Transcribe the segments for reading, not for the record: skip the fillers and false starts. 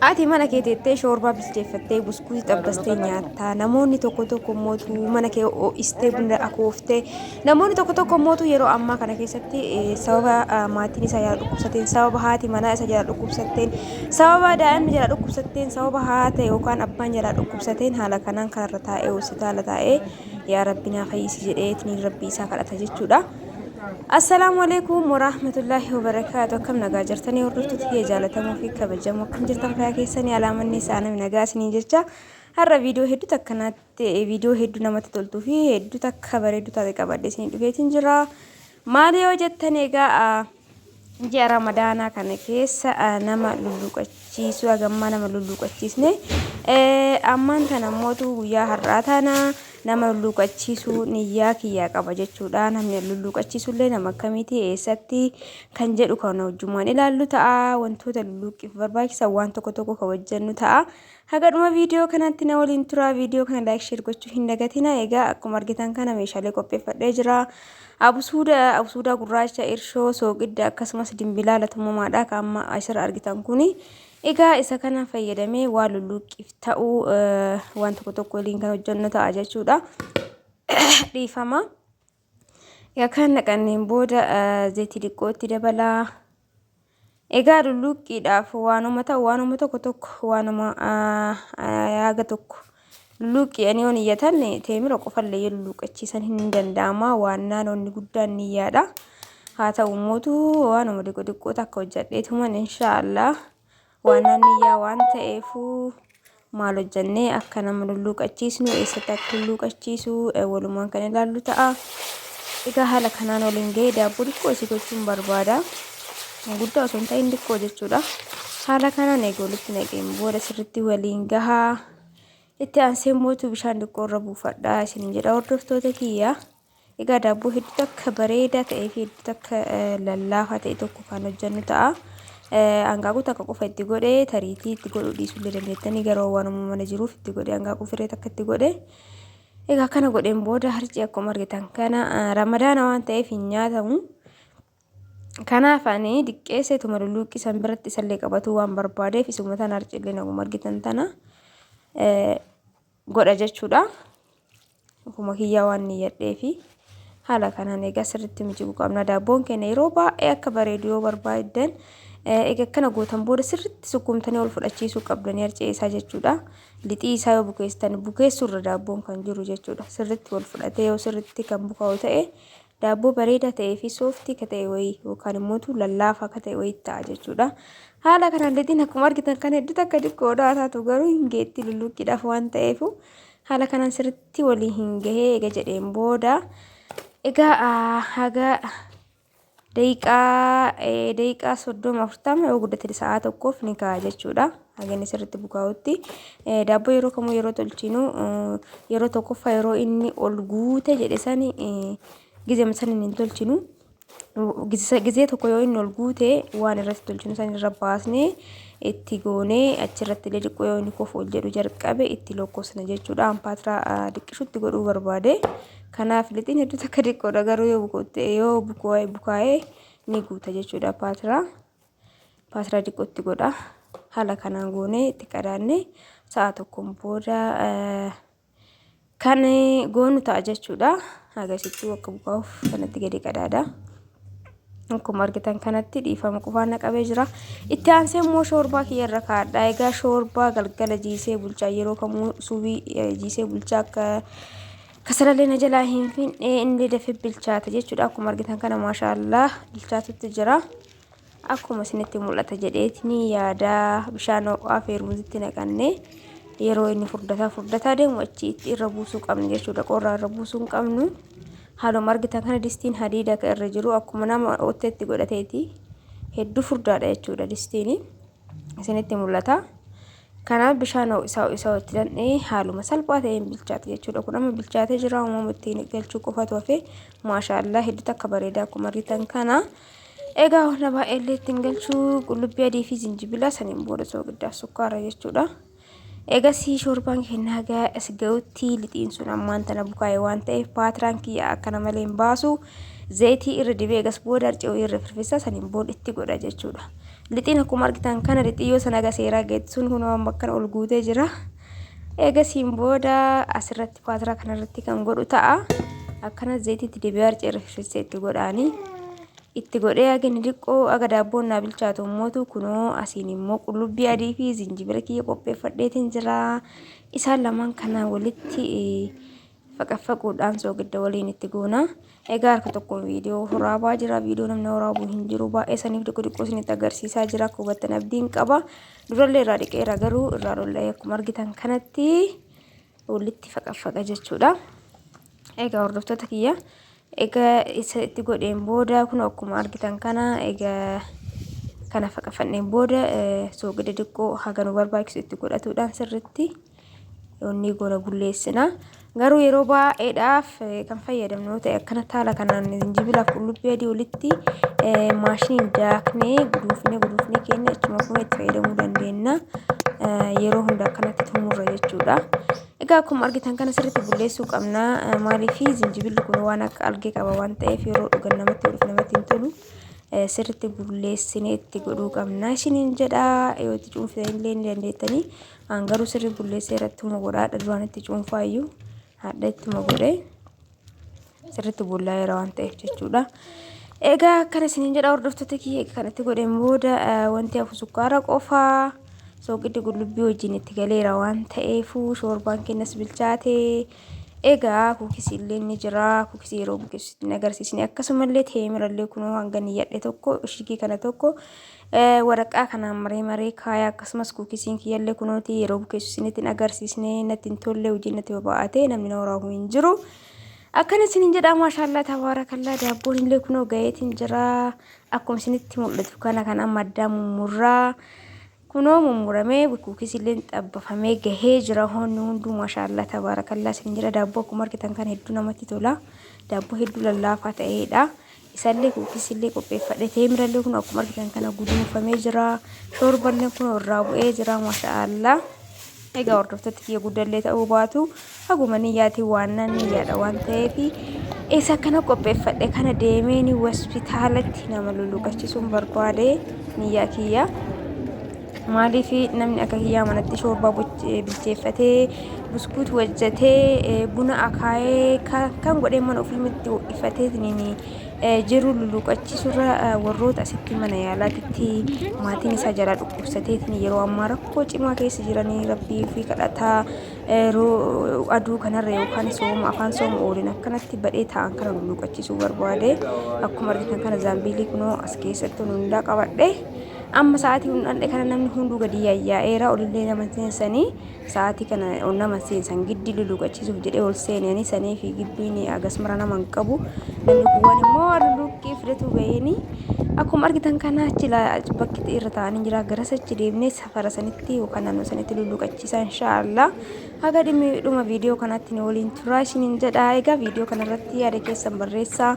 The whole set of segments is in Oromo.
Ati mana kee teettee shoorbaa bilcheeffattee buskuutii xabbastee nyaatta. Namoonni tokko tokko mootu mana kee ho'istee buna akooftee. Namoonni tokko tokko mootu yeroo ammaa kana keessatti sababa maatiin isaa jala dhukkubsateen, sababa haati manaa isa jala dhukkubsatteen, sababa daa'imni jala dhukkubsatteen, sababa haata yookaan abbaan jala dhukkubsateen haala kanaan kararra taa'ee hospitaala taa'ee yaa rabbi naa fayyisi jedheetiin rabbii isaa kadhata jechuudha. Assalaamu alaikum warahmatullaahi wabarakaatu. Akkam nagaa jirtanii hordoftoota kiyya jaalatamoo fi kabajamoo akkam jirtan fayyaa keessanii alaamanni isaa namni nagaa isiniin jecha har'a viidiyoo hedduu takkanaatti viidiyoo hedduu namatti toltuu fi hedduu takka bareedduu taate qabadhe isinii dhufeetiin jira. Maali yoo jettan egaa ji'a ramadaanaa kana keessa nama lulluuqachiisuu hagammaa nama lulluuqachiisne ammaan tana mootu guyyaa har'aa tana nama lulluuqachiisuu niyyaa kiyyaa qaba jechuudha. Namni lulluuqachiisullee nama akkamiiti eessatti kan jedhu kan wajjumaan ilaallu ta'a. Wantoota lulluuqqiif barbaachisan waan tokko tokko kan hojjennu ta'a. Haga dhuma viidiyoo kanaatti na waliin turaa. Viidiyoo kana like share gochuu hin dagatina. Egaa akkuma argitan kana meeshaalee qopheeffadhee jira. Abusuuda, abusuudaa gurraacha, irshoo, sooqidda akkasumas dimbilaala tumamaadha kan amma asirra argitan kuni. Egaa isa kana fayyadamee waan lulluuqqiif ta'u waan tokko tokko waliin kan hojjennu ta'a jechuudha. Dhiifama. Egaa kan naqanneen booda zayitii xiqqoo itti dabalaa. Egaa lulluuqqiidhaaf waanuma ta'u waanuma tokko tokko waanuma haga tokko lulluuqqii ani yoon iyyatan teemira qofallee yoo lulluuqqachiisan hin danda'ama waan naanonni guddaan niyyaadha. Haa ta'u immoo waanuma xiqqoo xiqqoo takka hojjadheetuman inshaallah. Waannaan niyyaa waan ta'eefuu maal hojjannee akka nama lulluuqachiisnu eessatti akka lulluuqachiisu walumaan kan ilaallu ta'a. Egaa haala kanaan waliin ga'ee daabboo xiqqoo isii gochuun barbaada. Guddaa osoo hin ta'in xiqqoo jechuudha. Haala kanaan eega walitti naqeen booda sirriitti waliin gahaa. Itti aansee mootu bishaan xiqqoo irra buufadha isiniin jedha hordoftoota kiyya. Egaa daabboo hedduu takka bareedaa ta'ee fi hedduu takka lallaafaa ta'e tokko kan hojjennu ta'a. Hanqaaquu takka qofa itti godhee tariitii itti godhuu dhiisuu illee dandeettanii garuu waanuma mana jiruuf itti godhee hanqaaquu firee takka itti godhe. Egaa kana godheen booda harci akkuma argitan kana ramadaana waan ta'eef hin nyaatamu. Kanaaf ani diqqeesseetuma lulluuqqii san biratti isallee qabatuu waan barbaadeef isuma tana harcillee naguma argitan tana godha jechuudha. Ofuma kiyyaa waan niyyadheefi haala kanaan egaa sirriitti miciquu qabna. Daabboon keenya yeroo baay'ee akka bareedu yoo barbaaddan egaa akkana gootan booda sirriitti sukkuumtanii ol fudhachiisuu qabdanii harcee isaa jechuudha. Lixii isaa yoo bukeessitan bukeessuurra daabboon kan jiru jechuudha. Sirriitti ol fudhatee yoo sirriitti kan bukaa'u ta'e daabboo bareedaa ta'ee fi sooftii ka ta'e wayii yookaan immoo lallaafaa ka ta'e wayii ta'a jechuudha. Haala kanaan lixiin akkuma argitan kan hedduu takka xiqqoodha taatu garuu hin geetti lulluqqiidhaaf waan ta'eef haala kanaan sirriitti walii hin gahee eega jedheen booda egaa haga daqiiqaa daqiiqaa 30 40 yoo guddate sa'aa tokkoof ni ka'a jechuudha. Haga inni sirriitti bukaa'utti daabboo yeroo kamuu yeroo tolchinu yeroo tokkoffaa yeroo inni ol guute jedhe sani gizema sani hin tolchinu. Gizee tokko yoo inni ol guute waan irratti tolchinu san irra baasnee itti goonee achirratti illee xiqqoo yoo inni kofu ol jedhu jalqabe itti lokkosna jechuudha. Ampaatiraa diqqishutti godhuu barbaade. Kanaaf lixiin hedduu takka xiqqoodha garuu yoo bukaa'ee ni guuta jechuudha paatiraa. Paatiraa xiqqootti godha. Haala kanaan goonee itti qadaannee sa'a tokkoon booda kan goonu ta'a jechuudha. Agarsiistuu akka bukaa'uuf kanatti gadi qadaada. Akkuma argitan kanatti dhiifama qofaan naqabee jira. Itti aansee immoo shoorbaa kiyya irra kaa'adha. Egaa shoorbaa galgala jiisee bulchaa yeroo kamuu subii jiisee bulchaa akka kasalallee na jalaa hin finne inni dafee bilchaata jechuudha. Akkuma argitan kana maashaallah bilchaatutti jira. Akkuma isinitti mul'ata jedheetini yaada bishaan ho'aa feermuzitti naqannee yeroo inni furdataa furdataa deemu achi itti irra buusuu qabna jechuudha. Qorraa irra buusuu hin qabnu. Haaluma argitan kana distiin hadiida akka irra jiru akkuma nama otteetti godhateeti. Hedduu furdaadha jechuudha distiin. Isinitti mul'ata. Kanaaf bishaan ho'isaa ho'isaa itti dandhee haaluma salphaa ta'een bilchaate jechuudha. Kun amma bilchaatee jira uumama ittiin galchuu qofatu hafe. Maashaallah hedduu takka bareeda akkuma argitan kana. Egaa wanna baay'eellee ittiin galchuu qullubbii adii fi zinjibila saniin booda soogiddaaf sukkaara jechuudha. Egasii shoorbaan keenya haga as ga'utti lixiin sun ammaan tana bukaa'e waan ta'eef paatiraan kiyya akkana malee hin baasu. Zayitii irra dibee egas booda harcee wayii irra firfisa saniin booda itti godha jechuudha. Lixiin akkuma argitan kana lixii yoo sana seeraa geettu sun kunoo amma akkana ol guutee jira. Eegasiin booda asirratti paatiraa kanarratti kan godhu ta'a. Akkana zayitiitti dibee harcee itti godhaanii. Itti godhee haga inni xiqqoo haga daabboon naa bilchaatu immootu kunoo asiin immoo qullubbii adii fi zinjibila kiyya qopheeffadheetiin jira. Isaan lamaan kana walitti faqaffaquudhaan soogidda waliin itti goona. Egaa harka tokkoon viidiyoo waraabaa jira. Viidiyoo namni waraabu hin jiru. Baay'ee saniif xiqqoo xiqqoo isinitti agarsiisaa jira. Akka hubattan abdiin qaba. Durallee irraa dhiqeera garuu irraa lolla'ee akkuma argitan kanatti walitti faqaffaqa jechuudha. Egaa hordoftoota kiyya egaa isa itti godheen booda kun akkuma argitan kana egaa kana faqafanneen booda soogidda xiqqoo haga nu barbaachisu itti godhatuudhaan sirritti onnii goona bulleessina. Garuu yeroo baay'eedhaaf kan fayyadamnu yoo ta'e akkanatti haala kanaan zinjibilaaf qullubbii adii walitti maashiniin daaknee guduunfinee guduunfinee keenya achuma fuunee itti fayyadamuu dandeenya. Yeroo hunda akkanatti tumurra jechuudha. Egaa akkuma argitan kana sirriitti bulleessuu qabna. Maaliif zinjibilli kun waan akka algee qaba waan ta'eef yeroo dhugan namatti toluuf namatti hin tolu. Sirriitti bulleessinee itti godhuu qabna. Isiniin jedha yoo itti cuunfitan illee ni dandeettanii. An garuu sirri bulleessee irratti huma godha. Hadha duraan itti cuunfaayyuu hadha ittuma godhe sirriitti bullaa'eera waan ta'eef jechuudha. Egaa akkana isiniin jedha hordoftoota kiyya kanatti godheen booda wanti hafu sukkaara qofaa sooqiddi qullubbii wajjin itti galeera waan ta'eef shoorbaan keenyas bilchaate. Egaa kuukisii illee ni jira. Kuukisii yeroo bukeessu hin agarsiisne akkasumallee teemirallee kunoo hanga niyyadhe tokko shigii kana tokko Waraqaa kanaan maree maree kaaya akkasumas kuukisiin kiyyallee kunooti yeroo bukeessu isinitti hin agarsiisne natti hin tolle hojiin natti baba'ate namni na waraabu hin jiru. Akkana isinin jedha maashaallaa tabaarakallaa daabboon illee kunoo gaheetiin jira akkuma isinitti mul'atu kana kan amma addaa mummurraa kunoo mummuramee kuukisiillee xabbafamee gahee jira hoonni hunduu maashaallaa tabaarakallaa isinin jedha daabboo akkuma argitan kan hedduu namatti tola daabboo hedduu lallaafaa ta'eedha. Isallee kuukisillee qopheeffadhe. Teemirallee kun akkuma argitan kana guduunfamee jira. Shoorballeen kun irraa bu'ee jira maasha'Allah. Egaa hordoftoota kiyya guddallee ta'uu baatu haguma niyyaatiin waan nan niyyaadha waan ta'eef isa kana qopheeffadhe kana deemeen hospitaalatti nama luluqachisuun barbaade niyyaa kiyya. Maaliif namni akka kiyyaa manatti shoorbaa bilcheeffatee buskuut hojjetee buna akaayee kan godhee mana ofii itti ho'ifatee jiru luluqachiisurra warroota asitti mana yaalaatitti maatiin isaa jalaa dhukkubsateetiin yeroo ammaa rakkoo cimaa keessa jiranii rabbii fi kadhataa yeroo aduu kanarra yookaan sooma afaan sooma oolin akkanatti badhee taa'an kana luluqachiisuu barbaade akkuma argitan kana zaambiilii kunoo as keessatti hundaa qabadhe. Amma sa'aatii hundhandhe kana namni hunduu gadi yayyaa'eera olillee nama seensanii sa'aatii kana ol nama seensan giddi luluqachiisuuf jedhee ol seenanii sanii fi gibbiin agas mara nama hin qabu namni kuuwwan immoo luluqqii fidatu ga'eeni akkuma argitan kana achi bakki irra taa'anii jira garas achi deemnee safara sanitti yookaan naannoo sanitti luluqachiisa inshaallah haga dhimmi dhuma viidiyoo kanatti ni waliin turaa isiniin jedha egaa viidiyoo kanarratti yaada keessan barreessaa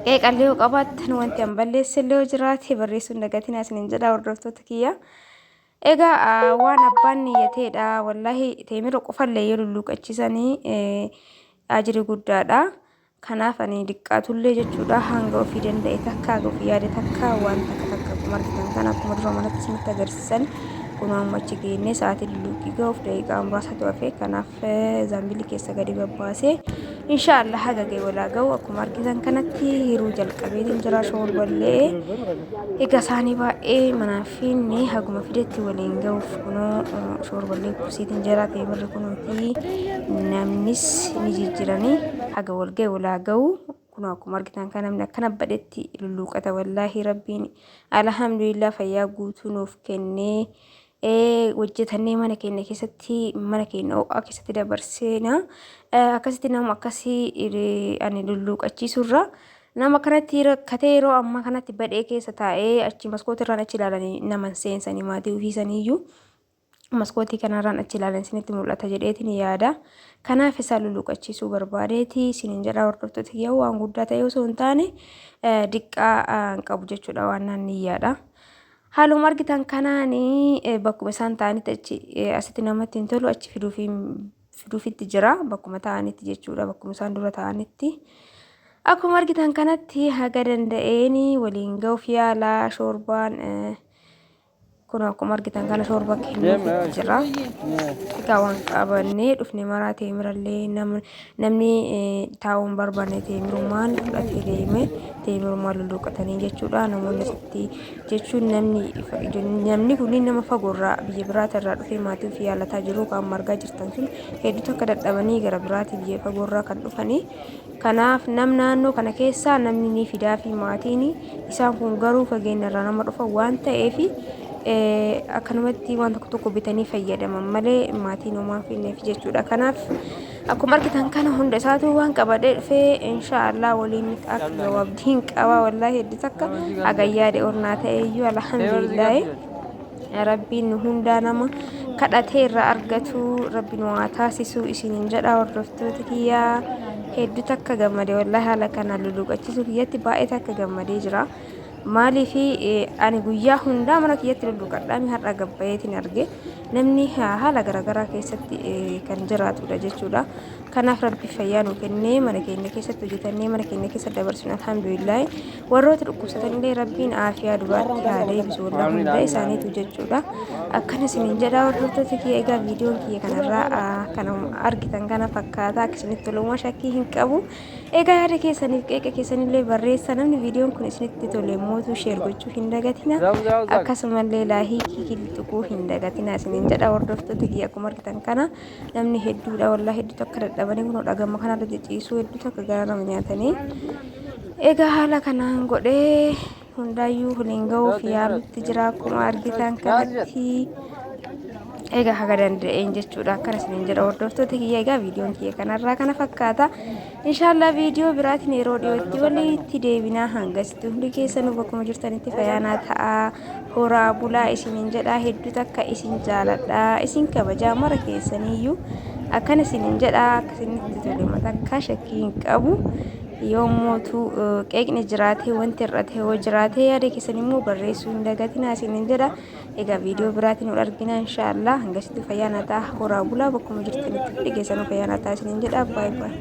Qeeqallee yoo qabaattan wanti an balleessellee yoo jiraate barreessuu hin dagatinaa isiniin jedha hordoftoota kiyya. Egaa waan abbaan niyyateedha wallaahi teemira qofallee yoo lulluuqachisanii ajiri guddaadha. Kanaaf ani diqqaatullee jechuudha hanga ofii danda'e takka hanga ofii yaade takka waan takka takka akkuma argitan kana akkuma dura manatti isinitti agarsiisan kun amma achi geennee sa'aatii lulluuqqii ga'uuf daqiiqaa muraasatu hafe kanaaf zaambilii keessa gadi babbaasee inshaallah haga ga'e walaa ga'u akkuma argitan kanatti hiruu jalqabeetiin jira shoorballee egaa isaanii baay'ee manaa finne haguma fidetti waliin ga'uuf kunoo shoorballee kubsiitiin jira teemirri kunuuti namnis ni jijjiranii haga wal ga'e walaa ga'u kunoo akkuma argitan kan namni akkana badhetti lulluuqata wallaahi rabbiin alhamdulillah fayyaa guutuu nuuf kennee hojjetannee mana keenya keessatti mana keenya ho'aa keessatti dabarseena. Akkasitti nama akkasii ani lulluuqachiisurra nama kanatti rakkatee yeroo ammaa kanatti badhee keessa taa'ee achi maskootii irraan achi ilaalanii nama hin seensanii maatii ofiisaniiyyuu maskootii kanarraan achi ilaalan isinitti mul'ata jedheetiin yaada. Kanaaf isaa lulluuqachiisuu barbaadeeti isiniin jedha hordoftoota kiyya waan guddaa ta'e osoo hin taane diqqaa hin qabu jechuudha waan naan niyyaadha. Haaluma argitan kanaan bakkuma isaan ta'anitti achi asitti namatti hin tolu achi fiduufitti jira bakkuma ta'anitti jechuudha bakkuma isaan dura ta'anitti. Akkuma argitan kanatti haga danda'een waliin ga'uuf yaala shoorbaan kun akkuma argitan kana shoorba kennuufitti jira. Egaa waan qabannee dhufne maraa teemirallee namni taa'uu hin barbaanne teemirumaan fudhatee deeme teemirumaan lulluuqqatanii jechuudha. Namoonni asitti jechuun namni namni kunniin nama fagoorraa biyya biraatirraa dhufee maatii ofii yaalataa jiru kan amma argaa jirtan sun hedduutu akka dadhabanii gara biraatii biyya fagoorraa kan dhufanii. Kanaaf nam naannoo kana keessaa namni ni fidaafi maatiin isaan kun garuu fageenya irraa nama dhufan waan ta'eef akkanumatti waan tokko tokko bitanii fayyadaman malee maatiin homaa hin finneef jechuudha. Kanaaf akkuma argitan kana hunda isaatu waan qabadhee dhufee inshaallah waliin akka gahu abdiin qaba wallaahi hedduu takka haga yaade ornaa ta'e iyyuu alhamdulillaahi. Rabbiin nu hundaa nama kadhatee irraa argatu rabbi nu haa taasisu isiniin jedha hordoftoota kiyyaa hedduu takka gammade wallaahi haala kanaan luluqachiisuu kiyyatti baay'ee takka gammadee jira. Maaliif ani guyyaa hundaa mana kiyyatti luluqadhaami har'a gabbayeetiin arge namni haala garaagaraa keessatti kan jiraatudha jechuudha. Kanaaf rabbi fayyaa nuu kennee mana keenya keessatti hojjetannee mana keenya keessa dabarsinu alhamdulillaahi. Warroota dhukkubsatanillee rabbiin aafiyaa duraatti haa deebisu wallah hunda isaaniitu jechuudha. Akkana isiniin jedha hordoftoota kiyya egaa viidiyoon kiyya kanarraa kan argitan kana fakkaata akka isinitti tolu shakkii hin qabu. Egaa yaada keessaniif qeeqa keessanillee barreessa namni viidiyoon kun isinitti tole mootuu sheer gochuu hin dagatina. Akkasumallee laayikii tuquu hin dagatina isiniin jedha hordoftoota kiyya akkuma argitan kana. Namni hedduudha wallaahi hedduu takka dadhabanii kunoo dhagama kanarra ciciisuu hedduu takka gara nama nyaatanii. Egaa haala kanaan godhee hundaayyuu waliin ga'uuf yaalutti jira akkuma argitan kanatti. Egaa haga danda'een jechuudha akkana isiniin jedha hordoftoota kiyya egaa viidiyoon kiyya kanarraa kana fakkaata. Inshaallah viidiyoo biraatiin yeroo dhiyootti walitti deebinaa hangasitti hundi keessanuu bakkuma jirtanitti fayaanaa ta'aa horaa bulaa isiniin jedhaa hedduu takka isin jaaladha isin kabajaa mara keessaniiyyuu akkana isiniin jedhaa akka isinitti tole matakkaa shakkii hin qabu yoommootu qeeqni jiraatee wanti hir'ate yoo jiraate yaada keessan immoo barreessuu hin dagatinaa isiniin jedha. Egaa viidiyoo biraatiin wal argina inshaallah hangasitti fayyaa naa ta'a horaa bulaa bakkuma jirtanitti hundi keessanuu fayyaa naa ta'a isiniin jedha baay baay.